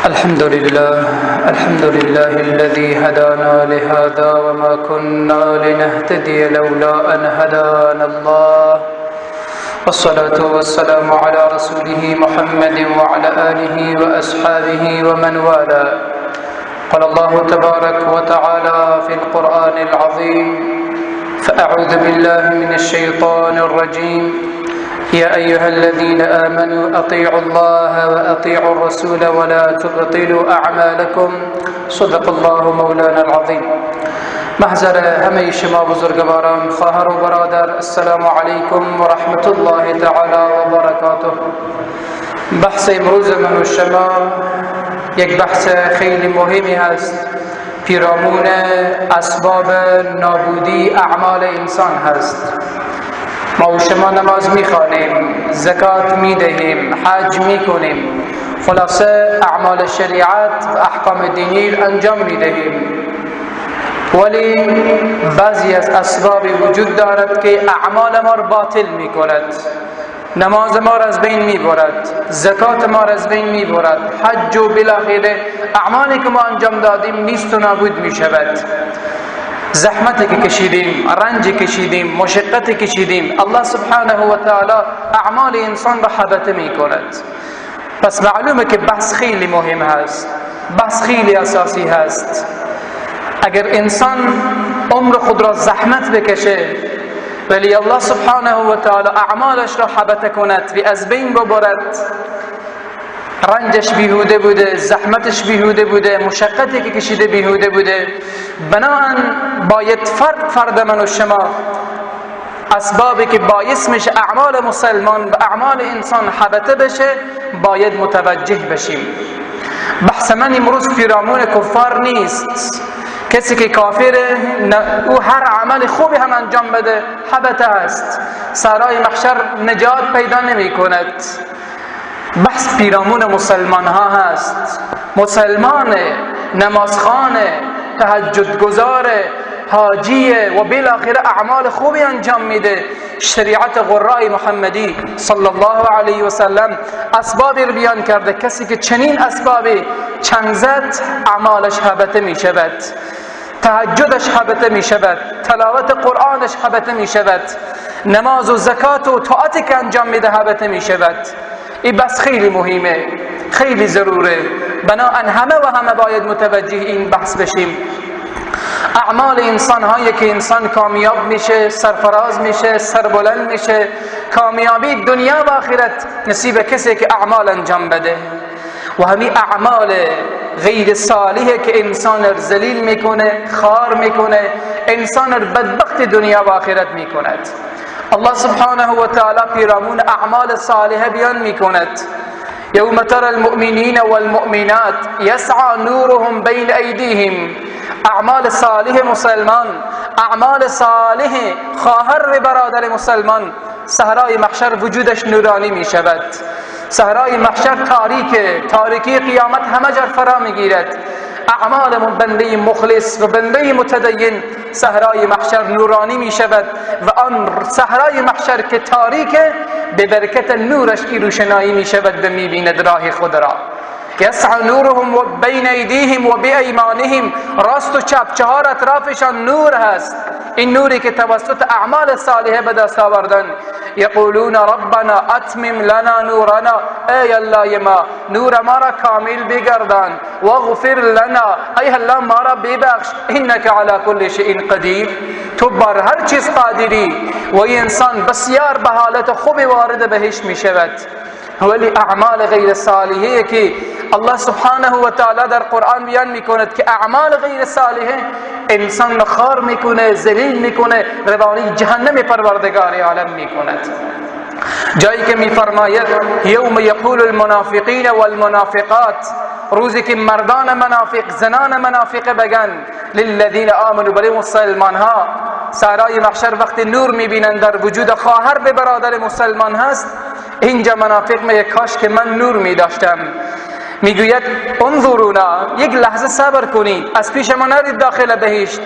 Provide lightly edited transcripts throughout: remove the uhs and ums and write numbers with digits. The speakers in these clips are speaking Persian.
الحمد لله، الحمد لله الذي هدانا لهذا وما كنا لنهتدي لولا أن هدانا الله، والصلاة والسلام على رسوله محمد وعلى آله وأصحابه ومن والاه. قال الله تبارك وتعالى في القرآن العظيم: فأعوذ بالله من الشيطان الرجيم، يا أيها الذين آمنوا أطيعوا الله وأطيعوا الرسول ولا تبطلوا أعمالكم. صدق الله مولانا العظیم. محضر همه شما بزرگواران، خواهر و برادر، السلام علیکم و رحمت الله تعالی و برکاته. بحث امروز من و شما یک بحث خیلی مهمی هست، پیرامون اسباب نابودی اعمال انسان هست. ما و شما نماز میخوانیم، زکات میدهیم، حج میکنیم، خلاصه اعمال شریعت و احکام دینی انجام میدهیم، ولی بعضی از اسباب وجود دارد که اعمال ما را باطل میکند، نماز ما را از بین میبرد، زکات ما را از بین میبرد، حج و بالاخره اعمالی که ما انجام دادیم نیست و نابود میشود. زحمت که کشیدیم، رنج کشیدیم، مشقت کشیدیم، الله سبحانه و تعالی اعمال انسان را حبطه میکند. پس معلومه که بحث خیلی مهم هست، بحث خیلی اساسی هست. اگر انسان عمر خود را زحمت بکشه ولی الله سبحانه و تعالی اعمالش را حبطه کند و از بین ببرد، رنجش بیهوده بوده، زحمتش بیهوده بوده، مشقتی که کشیده بیهوده بوده. بناهن باید فرد فرد من و شما اسبابی که باعث میشه اعمال مسلمان و اعمال انسان حبطه بشه باید متوجه بشیم. بحث من امروز پیرامون کفار نیست. کسی که کافره او هر عمل خوبی هم انجام بده حبطه است، سرای محشر نجات پیدا نمی کند. بحث پیرامون مسلمان ها هست. مسلمان نمازخانه، تهجدگزار، حاجیه و بالاخره اعمال خوبی انجام میده. شریعت غرای محمدی صلی الله علیه و سلم اسبابی رو بیان کرده، کسی که چنین اسبابی چنگ زد اعمالش حبطه می شود، تهجدش حبطه می شود، تلاوت قرآنش حبطه می شود، نماز و زکات و طاعتی که انجام میده حبطه می شود. این بس خیلی مهمه، خیلی ضروره. بناهن همه و همه باید متوجه این بحث بشیم. اعمال انسان هایی که انسان کامیاب میشه، سرفراز میشه، سربلند میشه، کامیابی دنیا و آخرت نصیب کسی که اعمال انجام بده. و همین اعمال غیر صالحه که انسان رو ذلیل میکنه، خار میکنه، انسان رو بدبخت دنیا و آخرت میکند. الله سبحانه و تعالی پیرامون اعمال صالحه بیان میکند: یوم ترى المؤمنین والمؤمنات یسعى نورهم بین ایدیهم. اعمال صالح مسلمان، اعمال صالح خواهر و برادر مسلمان، صحرای محشر وجودش نورانی می شود. صحرای محشر تاریک، تاریکی قیامت همه جا فرا می گیرد. اعمال بنده مخلص و بنده متدین صحرای محشر نورانی می شود و آن صحرای محشر که تاریک به برکت نورش ای روشنایی می شود و می بیند راه خود را. یسعى نورهم بین ایدیهم و بایمانهم، راست و چپ چهار اطرافشان نور هست، این نوری که توسط اعمال صالحه به دست آوردن. یقولون ربنا اتمم لنا نورنا، ای الله ما نور ما را کامل بگردان، واغفر لنا، ای الله ما را ببخش، انک علی کل شیء قدیر، تو بر هر چیز قادری. و این انسان بسیار به حالت خوب وارد بهشت می شود. ولی اعمال غیر صالحه که الله سبحانه و تعالی در قرآن بیان میکند که اعمال غیر صالحه انسان را خار میکنه، ذلیل میکنه، روانی جهنم پروردگار عالم میکند. جایی که میفرماید یوم یقول المنافقین والمنافقات، روزی که مردان منافق، زنان منافق بگن للذین آمنوا، برای مسلمان ها، سرای محشر وقتی نور میبینن در وجود خواهر به برادر مسلمان هست، اینجا منافق میگه کاش که من نور میداشتم. میگوید انظرونا، یک لحظه صبر کنید، از پیش ما نرید داخل بهشت.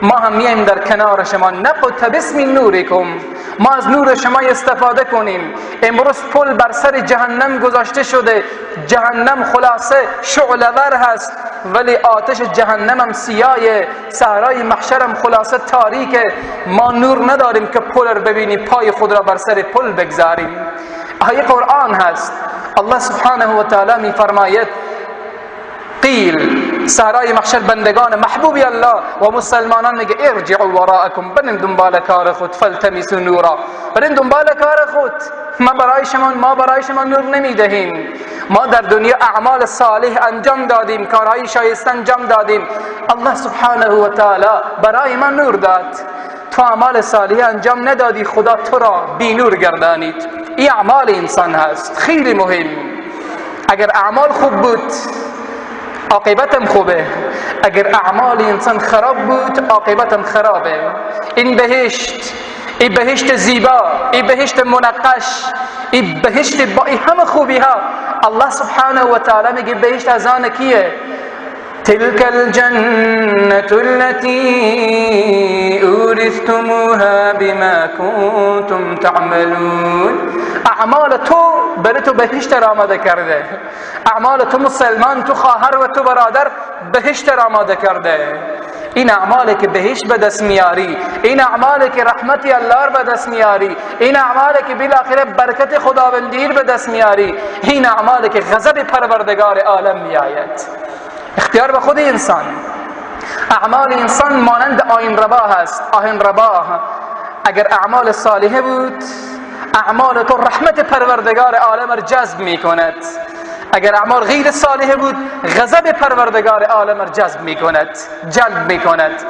ما هم میایم در کنار شما. نقتبس من نورکم، ما از نور شما استفاده کنیم. امروز پل بر سر جهنم گذاشته شده، جهنم خلاصه شعله‌ور هست، ولی آتش جهنم هم سیاه، صحرای محشرم خلاصه تاریکه. ما نور نداریم که پل رو ببینیم، پای خود را بر سر پل بگذاریم. آیه قرآن هست. الله سبحانه و تعالی می فرماید قیل، صحرای محشر بندگان محبوبی الله و مسلمانان میگه ارجعوا وراءکم، برین دنبال کار خود، فالتمسوا نورا، برین دنبال کار خود. ما برای شما نور نمیدهیم. ما در دنیا اعمال صالح انجام دادیم، کارهای شایسته انجام دادیم، الله سبحانه و تعالی برای ما نور داد. تو اعمال صالح انجام ندادی، خدا تو را بی نور گردانید. این اعمال انسان هست، خیلی مهم. اگر اعمال خوب بود عاقبتم خوبه، اگر اعمال انسان خراب بود عاقبتم خرابه. این بهشت، این بهشت زیبا، این بهشت منقش، این بهشت با این همه خوبی ها، الله سبحانه و تعالی میگه بهشت از آن کیه؟ تلك الجنة التي أورثتموها بما كنتم تعملون. اعمال تو برای تو بهشت را آماده کرده. اعمال تو مسلمان، تو خواهر و تو برادر بهشت را آماده کرده. این اعمالی که بهشت به دست میاری، این اعمالی که رحمت الله را به دست میاری، این اعمالی که بالاخره برکت خداوندی به دست میاری، این اعمالی که غضب پروردگار عالم میآید. اختیار به خود انسان. اعمال انسان مانند آهن ربا هست. آهن ربا اگر اعمال صالحه بود، اعمال تو رحمت پروردگار عالم را جذب میکند. اگر اعمال غیر صالحه بود، غضب پروردگار عالم را جذب میکند، جلب میکند.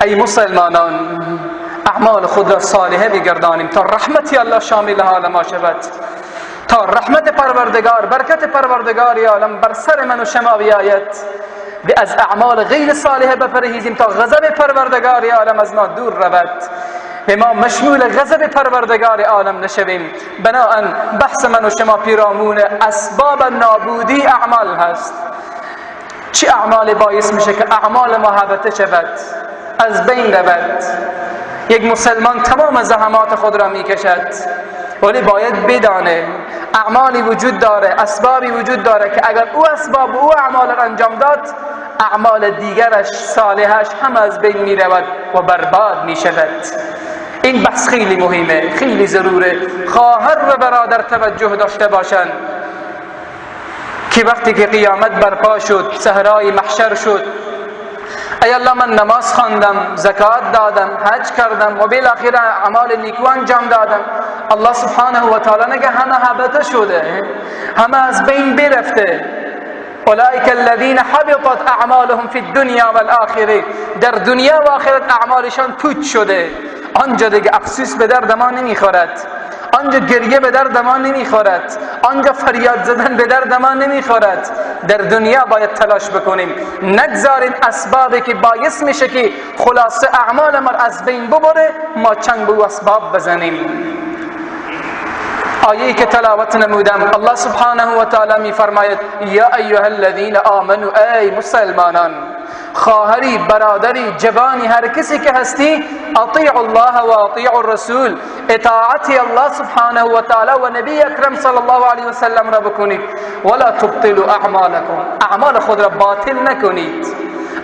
ای مسلمانان، اعمال خود را صالحه بگردانیم تا رحمت الله شامل حال ما شود، تا رحمت پروردگار، برکت پروردگار عالم بر سر من و شما بیاید. به از اعمال غیر صالحه بپرهیزیم تا غضب پروردگار عالم از ما دور رود، به ما مشمول غضب پروردگار عالم نشویم. بناءً بحث من و شما پیرامون اسباب نابودی اعمال هست. چه اعمال باعث میشه که اعمال ما هبته شود، از بین رود؟ یک مسلمان تمام زحمات خود را میکشد، ولی باید بدانه اعمالی وجود داره، اسبابی وجود داره که اگر او اسباب او اعمال را انجام داد، اعمال دیگرش صالحش هم از بین می رود و برباد می شود. این بحث خیلی مهمه، خیلی ضروره. خواهر و برادر توجه داشته باشند که وقتی که قیامت برپا شد، صحرای محشر شد، ای الله من نماز خواندم، زکات دادم، حج کردم و بالاخره اعمال نیکو انجام دادم، الله سبحانه و تعالی نگه همه هبته شده، همه از بین برفته. اولئک الذین حبطت اعمالهم فی الدنیا والآخره، در دنیا و آخرت اعمالشان پوچ شده. آنجا دیگه افسوس به درد ما نمیخورد، آنجا گریه به درد ما نمیخورد، آنجا فریاد زدن به درد ما نمیخورد. در دنیا باید تلاش بکنیم، نگذاریم اسبابی که باعث میشه که خلاصه اعمال ما از بین ببره، ما چنگ به اسباب بزنیم. آیه‌ای که تلاوت نمودم، الله سبحانه و تعالی میفرماید یا ایها الذین آمنوا، ای مسلمانان، خواهری، برادری، جوانی، هر کسی که هستی، اطیعوا الله و اطیعوا الرسول، اطاعت الله سبحانه و تعالی و نبی اکرم صلی الله علیه و سلم را بکنید. ولا تبطلوا اعمالکم، اعمال خود را باطل نکنید،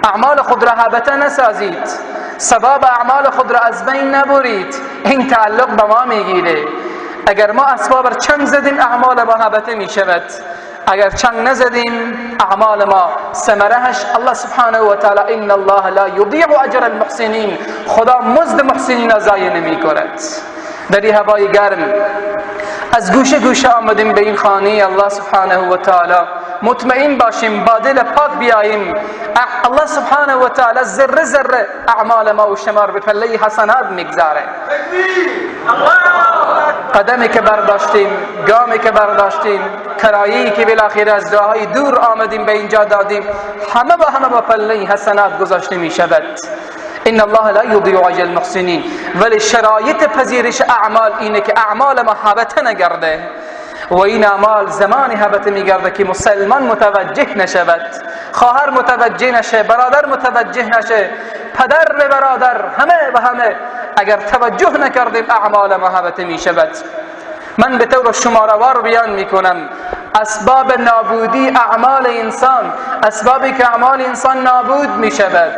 اعمال خود را هبته نسازید، ثواب اعمال خود را از بین نبرید. این تعلق به ما میگیره. اگر ما اسباب را چنگ زدیم، اعمال ما هبته می شود. اگر چنگ نزدیم، اعمال ما ثمرهش الله سبحانه و تعالی ان الله لا یضیع اجر المحسنین، خدا مزد محسنین را ضایع نمی کند. در این هوای گرم از گوشه گوشه آمدیم به این خانه الله سبحانه و تعالی، مطمئن باشیم، با دل پاک بیاییم. الله سبحانه و تعالی ذره ذره اعمال ما و شما را به پله حسنات میگذاره. قدمی که برداشتیم، گامی که برداشتیم، کرایه‌ای که بالاخره از راه‌های دور آمدیم به اینجا دادیم، همه با همه با پله حسنات گذاشته می شود. ان الله لا یضیع اجر المحسنین. ولی شرایط پذیرش اعمال اینه که اعمال ما هبته نگرده، و این اعمال زمانی هبته میگرده که مسلمان متوجه نشود. خواهر متوجه نشه، برادر متوجه نشه، پدر به برادر، همه و همه اگر توجه نکردیم اعمال ما حبطه می شود. من به طور شماره‌وار بیان میکنم اسباب نابودی اعمال انسان، اسبابی که اعمال انسان نابود می شود،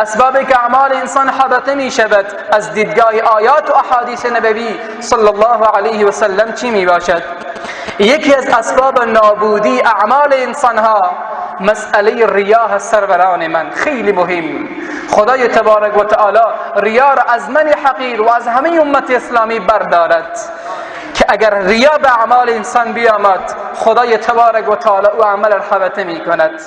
اسبابی که اعمال انسان حبطه می شود، از دیدگاه آیات و احادیث نبوی صلی الله علیه و سلم چی می باشد؟ یکی از اسباب نابودی اعمال انسان ها مسئله ریا. سروران من، خیلی مهم، خدای تبارک و تعالی ریا را از من حقیر و از همه امت اسلامی بردارد که اگر ریا به اعمال انسان بیامد، خدای تبارک و تعالی او عمل را حبطه می کند.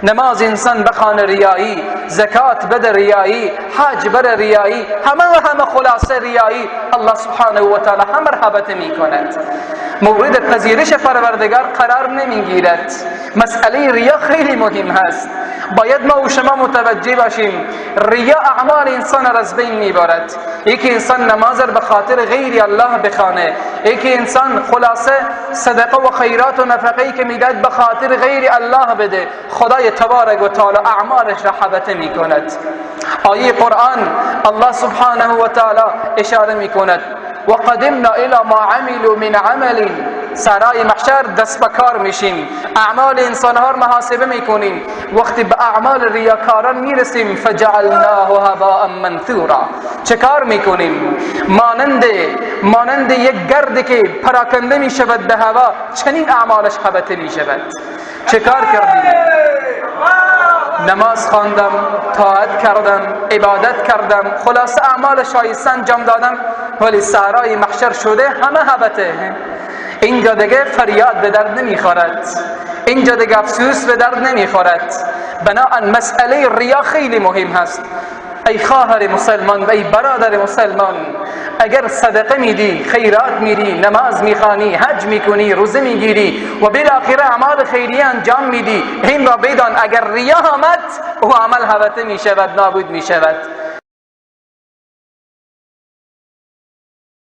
نماز انسان بخوان ریایی، زکات بده ریایی، حج بر ریایی، همه و همه خلاصه ریایی، الله سبحانه و تعالی همه را حبطه می کند. مورد پذیرش پروردگار قرار نمی گیرد. مسئله ریا خیلی مهم هست، باید ما و شما متوجه باشیم. ریا اعمال انسان را از بین میبرد. یکی انسان نماز را به خاطر غیر الله بخوانه، یکی انسان خلاصه صدقه و خیرات و نفقه‌ای که میداد به خاطر غیر الله بده، خدای تبارک و تعالی اعمالش را حبطه میکند. آیه قرآن الله سبحانه و تعالی اشاره میکند و قدمنا الى ما عملوا من عمل. سرای محشر دست به کار میشیم، اعمال انسانها رو محاسبه میکنیم. وقتی به اعمال ریاکاران میرسیم فجعلناه هباء منثورا، چه کار میکنیم؟ مانند یک گرد که پراکنده میشود به هوا، چنین اعمالش حبطه میشود. چه کار کردیم؟ نماز خواندم، طاعت کردم، عبادت کردم، خلاصه اعمال شایسته انجام دادم، ولی سرای محشر شده همه حبطه. اینجا دیگه فریاد به درد نمیخورد، اینجا دیگه افسوس به درد نمیخورد. بناهن مسئله ریا خیلی مهم هست. ای خواهر مسلمان و ای برادر مسلمان، اگر صدقه میدی، خیرات میدی، نماز میخوانی، حج میکنی، روزه میگیری و بالاخره اعمال خیریه انجام میدی، این را بدان اگر ریا آمد او عمل حبطه میشود، نابود میشود.